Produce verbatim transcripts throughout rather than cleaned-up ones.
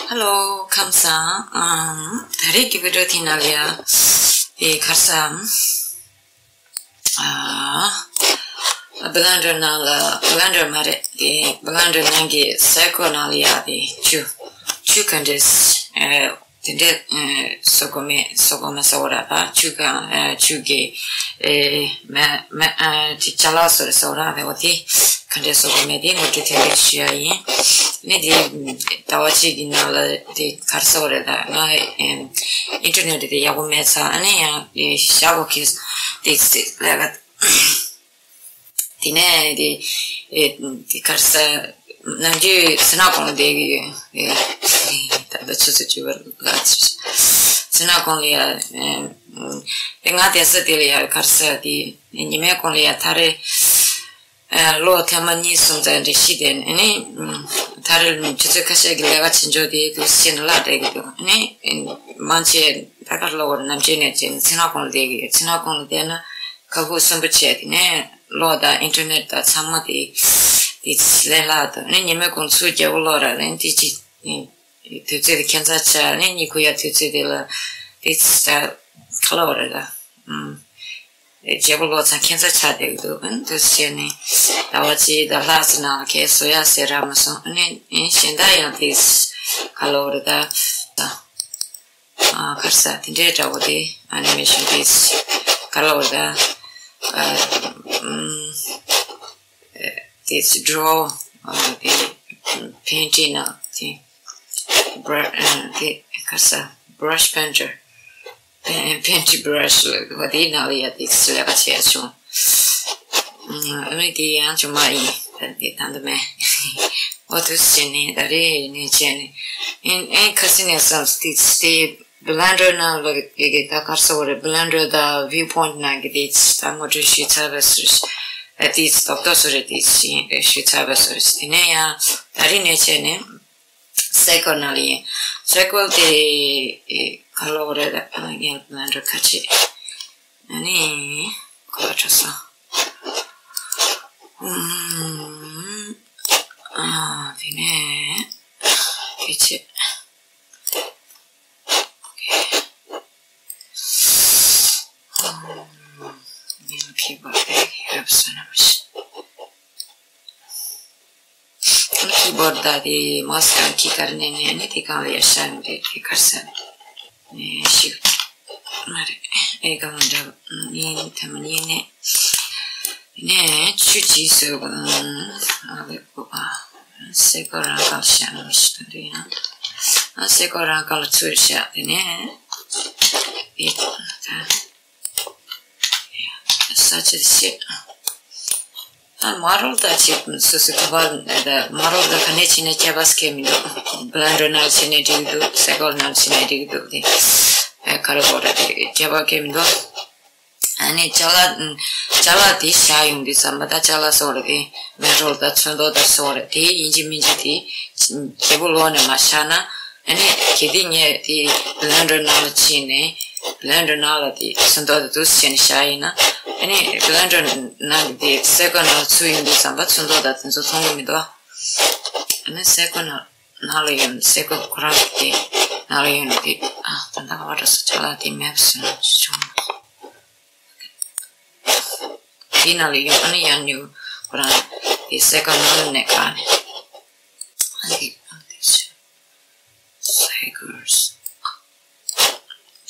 Hello, ཁམས་བཟང་། ཨམ། ད་རེས་ཀྱི་བི་ཌི་ཡོ་དེ་ནང་ལ་ཡ། དེ་ག་རེ་ཟེར། ཨ། Blender ནང་ལ། Blender མ་རེད། དེ་Blender ནང་གི་Seiko ནང་ལ་ཡ་དེ་ཆུ། ཆུ་ག་འདྲས། ཨ། དེ་འདྲས། ཨ། བཟོ་དགོས་མེད། བཟོ་དགོས་མེད་ཟེར་བ་རེད་པ། ཆུ་ག་ཨ། ཆུ་གི་ཨེ། མེ་མེ་ཨ། ཅིག་ཅ་ལག་བཟོ་རེད་ཟེར་བ་རེད་པ། དེ་ག་འདྲས་བཟོ་དགོས་མེད་དེ་ངོ་སྤྲོད་ཐེངས་གཅིག་ཞུ་ཡ་ཡིན། ནི་དེ་ཟླ་བ་གཅིག་གི་ནང་ལ་དེ་ག་རེ་ཟེར་བ་རེད། ད་ང་ཨེ། ཨིན་ཊར་ནེཊ་དེ་ཡག་པོ་མེད་ཙང་། ཨ་ནི་ཡང་དེ་བཞག་གོ་གི་དེ་ལས་ཀ་དེ་ནས་དེ་ཨེ། དེ་ག་རེ་ཟེར། ནམ་རྒྱུན་སི་ནག་གོང་ལ་བསྡད་ཀྱི་ཡོད། ཨེ། ད་ལྟ་ཆུ་ཚོད་བཅུ་པ་ལ་སི་ནག་གོང་ལ་ཡ། ཨེ། དེ་ང་བསྡད་ས་དེ་ལ་ཡ་ག་རེ་ཟེར། དེ་ཉི་མའི་གོང་ལ་ཡ་ད་རེས། ཨེ། ལོ་ཐེངས་མ་གཉིས་གསུམ་ཙམ་འདྲ་ཞིག་བསྡད་ནས། ཨ་ནི་ད་རེས་ཆུ་ཚོད་ཁ་ཤས་ཀྱི་ལས་ཀ་བྱེད་འཇོག་དེ་དུས་ཕྱིན་ལ་བསྡད་ཀྱི་འདུག་ཨ་ནི་མང་ཆེ་ད་ག་ལོ་བར་ནམ་རྒྱུན་ནས་བྱས་ནས་སི་ནག་གོང་ལ་བསྡད་ཀྱི་ཡོད། སི་ནག་གོང་ལ་བསྡད་ན་ག་ཁུག་གསོན་པོ་བྱས། དེ་ནས་གློག་དང་ཨིན་ཊར་ནེཊ་དང་ཚང་མ་དེ་དེ་ལས་སླ་འདུག་ཨ་ནི་ཉི་མའི་གོང་ཚུར་རྒྱལ་པོ་ལོག་ར་ལན་དེ་ཅི་དུས་ཚོད་དེ་ཁྱད་མཚར་ཆགས། ཨ་ནི་གཉིད་ཁུག་ཡ་དུས་ཚོད་དེ་ལ་དེ་ཅི་ད་ག་ལོག་ར་ལ། ཨུམ། རྒྱལ་པོ་ལོག་ཚང་ཁྱད་མཚར་ཆགས་བསྡད་ཀྱི་འདུག་ཨ་ནི་དུས་ཚོད་ནི་ཟླ་བ་གཅིག་དང་ལྷག་ཙམ་ནང་ལ་ཁྱེད་བཟོ་ཡ་ཟེར་རག་མ་སོང་། ཨ་ནི་གཞན་དག་ཡང་དེ་ག་ལོག་ར་ད། ཨ། ག་རེ་ཟེར། དེ་འདྲའི་འདྲ་བོ་དེ་ཨ་ནི་མེ་ཤིན་དེ་ག་ལོག་ར་ད། ཨ། ཨུམ། དེ་ཌོ་རོ། ཨ། དེ་པེན་ཊིང་ནང་དེ་བྷ་ར། ཨ། དེ་ག་རེ་ཟེར། བྷ་ར་ཤི་པེན་ཊར། པེན་ཊིང་བྷ་ར་ཤི་ལབ་དེ་ནང་ལ་ཡ་དེ་ལས་ཀ་བྱས་བྱུང་། ཨ་ནི་དེ་ཡང་ཆུང་མ་ཡིན། ད་དེ་ད་འདི་མེད། འོ་དུས་བྱས་ནས་ད་རེས་ནས་བྱས་ནས། ཨེ་ཨེ་ཁ་སང་ནས་བསམ། དེ་དེ་བྷི་ལེན་ཌར་ནང་ལ་གི་ད་ག་རེ་ཟེར་དགོས་རེད། བྷི་ལེན་ཌར་དང་ཝིའུ་པོའིན་ཊི་ནང་གི་དེ་ད་ངོ་སྤྲོད་ཞུས་ཚར་བ་སོ། ཨ། དེ་རྡོག་རྡོག་སོ་རེད། དེ་ཞུས་ཚར་བ་སོ། དེ་ནས་ཡང་ད་རེས་ནས་བྱས་ནས། སའི་ཀལ་ནང་ལ་ཡིན། སའི་ཀལ་དེ་ག་ལོག་རེད། ཨ། ངས་ལན་འགྲོ་ཁ་ཆེ། ཨ་ནི་ཁོ་ལ་འཕྲོད་སོང་། ཨུམ། ཨ། དེ་ནས་དེ་ཆེ། ཨུམ། ངས་ཁི་བོར་ཌི་དེ་ཡོད་བསམ་ནམ་ཞིག་ཁི་བོར་ཌི་དེ་མའོ་སི་གང་ཁི་གར་ནས་ནས་ནི་དེ་གང་ལ་ཡར་ཤར་ནས་དེ་གར་ས་ནས་ཤིག་མ་རེད། ཨེ་གང་འདྲ་ཡིན་ཐ་མ་ཡིན་ནས་ནས་ཆུ་ཅི་སོ་གང་ཨ་ལེ་གོ་ཨ་སའི་ཀལ་རང་གང་ཤར་ནས་ཤི་ད་འདྲ་ཡང་ཨ་སའི་ཀལ་རང་གང་ལ་ཚུར་ཤར་དེ་ནས་ཨེ་ད། ས་ཆ་ཤེས། ཨ། མ་རོལ་ད་ཅིག་སོ་སོའི་ག་པར་མ་རོལ་ད་ག་ནས་ཕྱིན་ནས་ཁྱད་པར་སྐྱེ་མི་འདུག་བྷི་ལེན་ཌར་ནང་ཕྱིན་ནས་འགྲིག་འདུག་སའི་ཀལ་ནང་ཕྱིན་ནས་འགྲིག་འདུག་དེ་ཨ་ག་རེ་གོ་ར་དེ་ཁྱད་པར་སྐྱེ་མི་འདུག་ཨ་ནི་ཅ་ལག་ཅ་ལག་དེ་བཞག་ཡོང་དུས་ཙམ་པ། ད་ཅ་ལག་སོགས་རེད། དེ་མེ་ཊལ་དང་ཚོན་མདོག་དང་སོགས་རེད། དེ་ཡིན་གཅིག་མིན་གཅིག་དེ་རྒྱལ་པོ་ལོག་ནས་མ་བཞག་ན། ཨ་ནི་གལ་ཏེ་ངས་དེ་བྷི་ལེན་ཌར་ནང་ལ་ཕྱིན་ནས་བྷི་ལེན་ཌར་ནང་ལ་དེ་ཚོན་མདོག་དེ་འདུག་སེ་བྱས་ནས་བཞག་ཡིན་ན། ཨ་ནི་བྷི་ལེན་ཌར་ནང་གི་དེ་སའི་ཀལ་ནང་ལ་ཚུར་ཡོང་དུས་ཙམ་པ་ཚོན་མདོག་དང་དེ་ཚོ་མཐོང་གི་མི་འདུག་ཨ་ནི་སའི་ཀལ་ནང་ནང་ལ་ཡོང་། སའི་ཀལ་ཁོ་རང་གི་དེ་ནང་ལ་ཡོང་ནས་དེ། ཨ། ད་ལྟ་ག་པར་འགྲོ་སོང་། ཅ་ལག་དེ་མེད་པ་སོང་ཅི་བྱུང་། དེ་ནང་ལ་ཡོང་། ཨ་ནི་ཡང་ཉུ་ཁོ་རང་དེ་སའི་ཀལ་ནང་ལ་ནས་ག་ནས། ཨ་ནི་ཨ་དེ་ཆུ་སའི་ཀལ་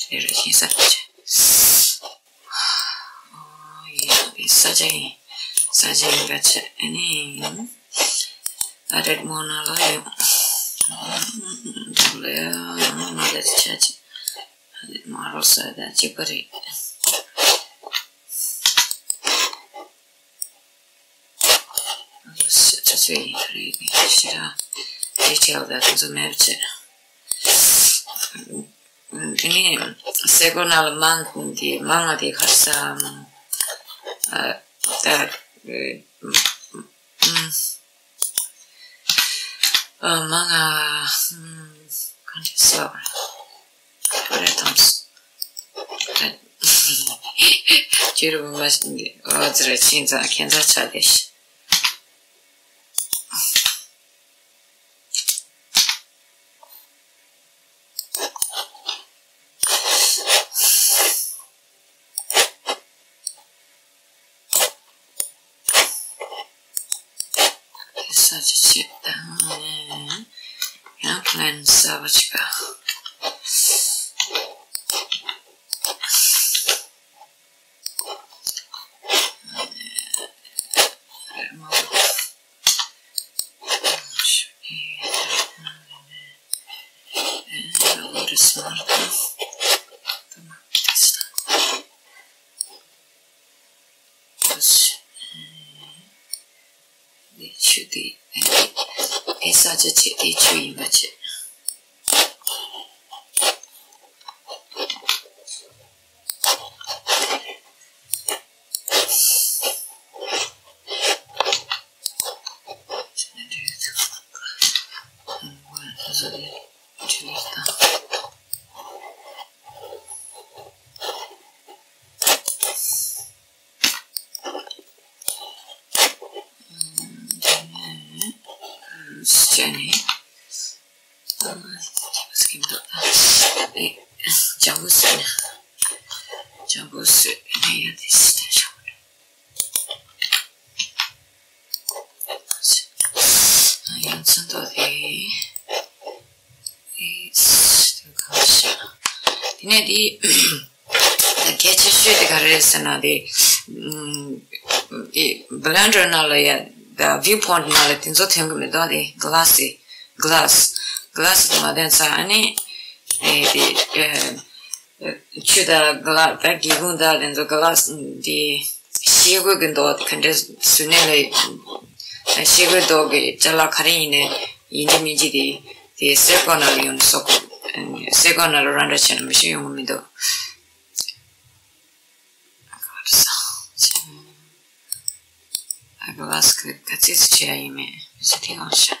ཟེར་རེ་ཞིག་ས་ཆ། ཨོ་ཡ་དེ་ས་ཆ་ཡིན། ས་ཆ་ཡིན་པ་ཆ། ཨ་ནི་ཨ་རེད་མོ་ན་ལ་ཡོང་། འདུག་ལ་ཡང་མ་ལ་ཆ་ཆ། མ་རོ་ས་ད་གཅིག་པ་རེད། ཆ་ཆ་ཡིན་རེད་ཤི་ར། དེ་ཁྱེད་ད་ཁོ་ཚོ་མེད་པ་བྱས། དེ་ནས་སའི་ཀལ་ནང་ལ་མང་དེ་མང་ང་དེ་ག་རེ་ཟེར། ཨ། ད་ཨ། མ་ང་། ཨ། ག་འདྲ་ཟེར། ཐོ་རེ་དམ་སོ། ཁྱེད་རང་མ་ཤི་འདི་ཨོ་ཙི་ར་ཆིང་ཙང་ཁྱད་མཚར་ཆགས་བསྡད་ཤག་ད་ཅི་བྱེད་དང་ནས་ཡང་plan་གསར་པ་ཅིག་ག་ཆུ་དེ་དེ་ས་ཆ་ཆེ་དེ་ཆུ་ཡིན་པ་བྱེད། ལྗང་གུ་བཟོས་ནས། ལྗང་གུ་བཟོས་ནས་ཡ་དེ་སི་ཏན་ཤོག་ཡང་ཚོན་མདོག་དེ། ཨེ། དེ་གང་ཤ། དེ་ནས་དེ། ད་གལ་ཆེ་ཤོས་དེ་ག་རེ་རེད་ཟེར་ན་དེ། ཨམ། དེ་Blender་ནང་ལ་ཡ། ད་Viewport་ནང་ལ་དེ་ཚོ་ཐོན་གི་མི་འདུག་དེ་Glass་དེ། Glass། Glass་དེ་མ་ཐོན་ཙང་ཨ་ནི། ཨེ་དེ། ཨེ། ཆུ་དང་ག་ལ་ད་སྒེའུ་ཁུང་དང་དེ་ཚོ་ག་ལ་དེ་ཤེལ་སྒོ་གི་མདོག་ག་འདྲ་བཟོས་ནས་ལ་ཤེལ་སྒོའི་མདོག་གི་ཅ་ལག་ག་རེ་ཡིན་ནའི་ཡིན་གཅིག་མིན་གཅིག་དེ་དེ་སའི་གོ་ནང་ལ་ཡོང་ནས་བཟོ་དགོས། སའི་གོ་ནང་ལ་རང་འདྲ་བྱས་ན་མི་ཤེས་ཡོང་གི་མི་འདུག་ཨ་ག་ལ་སི་ག་ཚིག་བྱས་ཡ་ཡིན་མེད་ཅི་དེ་གང་ཤ།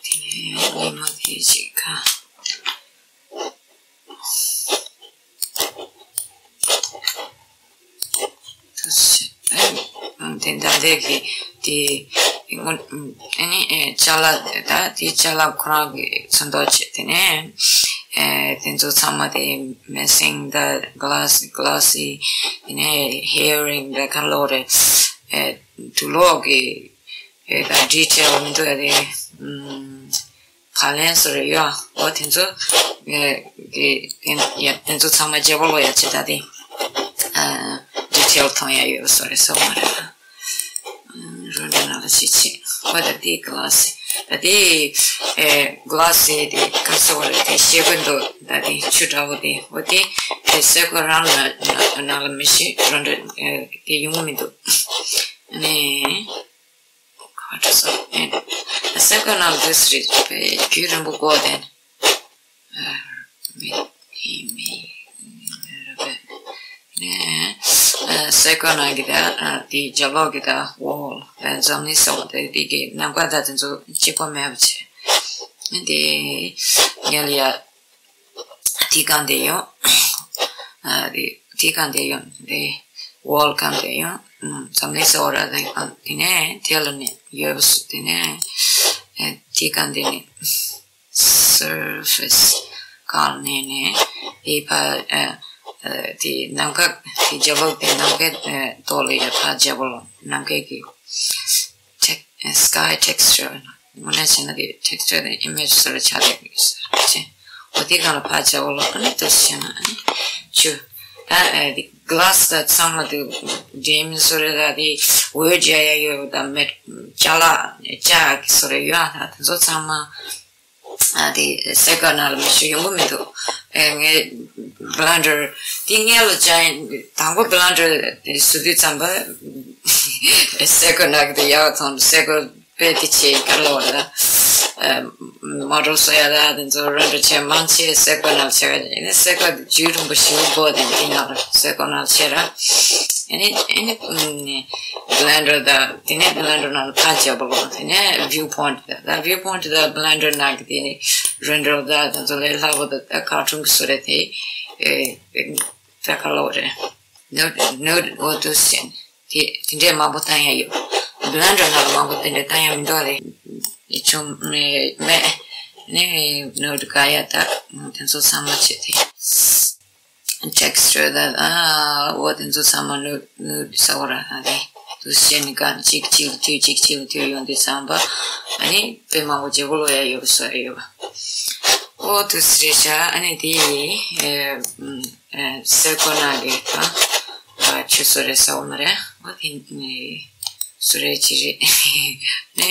དེ་ནས་ཉི་མ་དེ་གཅིག་ག་དེ་འདྲ་ལས་ཀྱི་དེ་སྔོན་ཨ་ནི་ཨེ་ཅ་ལག་ད་དེ་ཅ་ལག་ཁོ་རང་གི་ཚོན་མདོག་བྱས། དེ་ནས་ཨེ་དེ་ཚོ་ཚང་མ་དེ་messing་ད་gloss glossy་དེ་ནས་hair ring་ད་ག་ལོ་རེ་ཨེ་དུག་ལོག་གི་ཨེ་ད་detail་མི་འདུག་ཨ་རེ། ཨམ། ག་ལན་སོ་རེ་ཡོད། འོ་དེ་ཚོ་ཨེ་གི་ཡ་དེ་ཚོ་ཚང་མ་བརྗེ་པོ་ལོ་ཡ་ཆེ་ད་དེ་ཨ་detail་མཐོང་ཡ་ཡོད་སོ་རེ་སོ་མ་རེད། རོ་འདྲ་ན་ལ་ཞིག་ཆེ། འོ་ད་དེ་glossy་ད་དེ་ཨེ་glossy་དེ་ག་སོ་རེ་དེ་ཤེལ་སྒོ་འདུག་ད་དེ་ཆུ་འདྲ་བོ་དེ་འོ་དེ་དེ་སའི་གོ་རང་ན་ན་ལ་མི་ཤེས་རོ་འདྲ་ཨེ་དེ་ཡོང་གི་མི་འདུག་ཨ་ནི། ཁ་ཁྲ་སོ་ཨེ། སའི་གོ་ནང་དུ་སི་རི་པའི་རྒྱུད་རིང་པོ་གོ་དེ། མི་མི་མི་རེ་བས། ནས་སའི་གོ་ནང་གི་ད་དེ་རྒྱབ་ལོགས་ཀྱི་ད་wall་འཛམ་གླིང་ས་འོག་དེ་དེ་གི་ནམ་མཁའ་ད་དེ་ཚོ་གཅིག་པ་མེད་པ་བྱས། དེ་ཉལ་ཡ། དེ་གང་དེ་ཡོང་། ཨ་རེ། དེ་གང་དེ་ཡོང་རེ། wall་གང་དེ་ཡོང་། ཨུམ། འཛམ་གླིང་ས་འོག་ར་དེ་ཨ་དེ་ནས་དེ་ལ་ནས་ཡོད་པ་སུ་དེ་ནས། ཨ་དེ་གང་དེ་ནས། surface་གང་ནས་ནས། དེ་ཕ་ཨ་ཨ་དེ་ནམ་མཁའ་དེ་རྒྱབ་ལོགས་དེ་ནམ་མཁའི་ཨ་ཐོག་ལ་ཡོད་ཕ་རྒྱབ་ལོགས་ནམ་མཁའི་གི། Tec- sky texture། དངོས་གནས་བྱས་ན་དེ་texture་དེ་image་སོ་རེ་ཆགས་བསྡད་ཡོད་ས་རེད་ཅེ། འོ་དེ་གང་ལ་ཕར་བྱ་བ་ལོ་ཨ་ནི་དུ་བྱས་ན་ཨ་ནི་ཆུ། ད་ཨ་དེ་glass་ད་ཚང་མ་དེ་ཌེམ་སོ་རེ་ད་དེ་འོད་རྒྱག་ཡ་ཡོད་ད་མེད་ཅ་ལག་ཅ་གི་སོ་རེ་ཡོད་ཨ་ད་དེ་ཚོ་ཚང་མ། ཨ་དེ་སའི་གོ་ནང་ལ་མི་ཤོད་ཡོང་གི་མི་འདུག་ཨེ་ངས་Blender་དེ་ངས་ལོ་ཅན་དང་པོ་Blender་བཟོ་དུས་ཙམ་པ་སའི་གོ་ནང་གི་དེ་ཡག་ཐོན་སའི་གོ་དཔེ་དེ་ཆེ་ག་ལོ་ར་ཨ་model་བཟོ་ཡ་ད་དེ་ཚོ་render་བྱས་མང་ཆེ་སའི་གོ་ནང་བྱས་པ་ཡིན་ན་སའི་གོ་རྒྱུད་རིང་པོ་ཞིག་དགོས་དེ་དེ་ནང་ལ་སའི་གོ་ནང་བྱས་ར་ཨ་ནི་ཨ་ནི་Blender་ད་དེ་ནས་Blender་ནང་ལ་ཕར་བྱས་པ་ལོ་དེ་ནས་Viewport་ད་Viewport་ད་Blender་ནང་གི་དེ་ནས། རོན་རོལ་ད་དེ་ཚོ་ལས་སླ་པོ་དང་ད་ཁ་ཁྲུང་གི་བཟོ་རེད་དེ། ཨེ་ད་ཁ་ལོ་རེད། ནོད་ནོད་འོ་དུ་སེན་དེ་དེ་འདྲས་མང་པོ་བཏང་ཡ་ཡོད། Blender་ནང་ལ་མང་པོ་དེ་འདྲས་བཏང་ཡ་མི་འདུག་རེད། ཡི་ཆུང་མེད་མེད་ནས་ནོད་ག་ཡ་ད་དེ་ཚོ་ཚང་མ་བྱེད་དེ། Texture་ད་ཨ་འོ་དེ་ཚོ་ཚང་མ་ནོད་ནོད་ས་འོ་ར་ཨ་རེད། དུས་གཞན་གང་གཅིག་གཅིག་དུས་གཅིག་གཅིག་དུས་ཡོང་དུས་ཙམ་པ་ཨ་ནི་དཔེ་མང་པོ་བརྗེ་པོ་ལོ་ཡ་ཡོད་པ་སོ་ཡ་ཡོད་པ། ཨོ་དུས་རེད་ཤག་ཨ་ནི་དེ་ཡི་ཨེ་ཨེ་སེ་ཀོ་ན་གི་ད་ཨ་ཆུ་སོ་རེད་ས་འོ་མ་རེད། ཨོ་དེ་ནི་སུ་རེད་ཅི་རེད་ནས་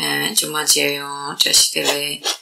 ཨེ་ཇུ་མ་བྱས་ཡོང་བཀྲ་ཤིས་བདེ་ལེགས།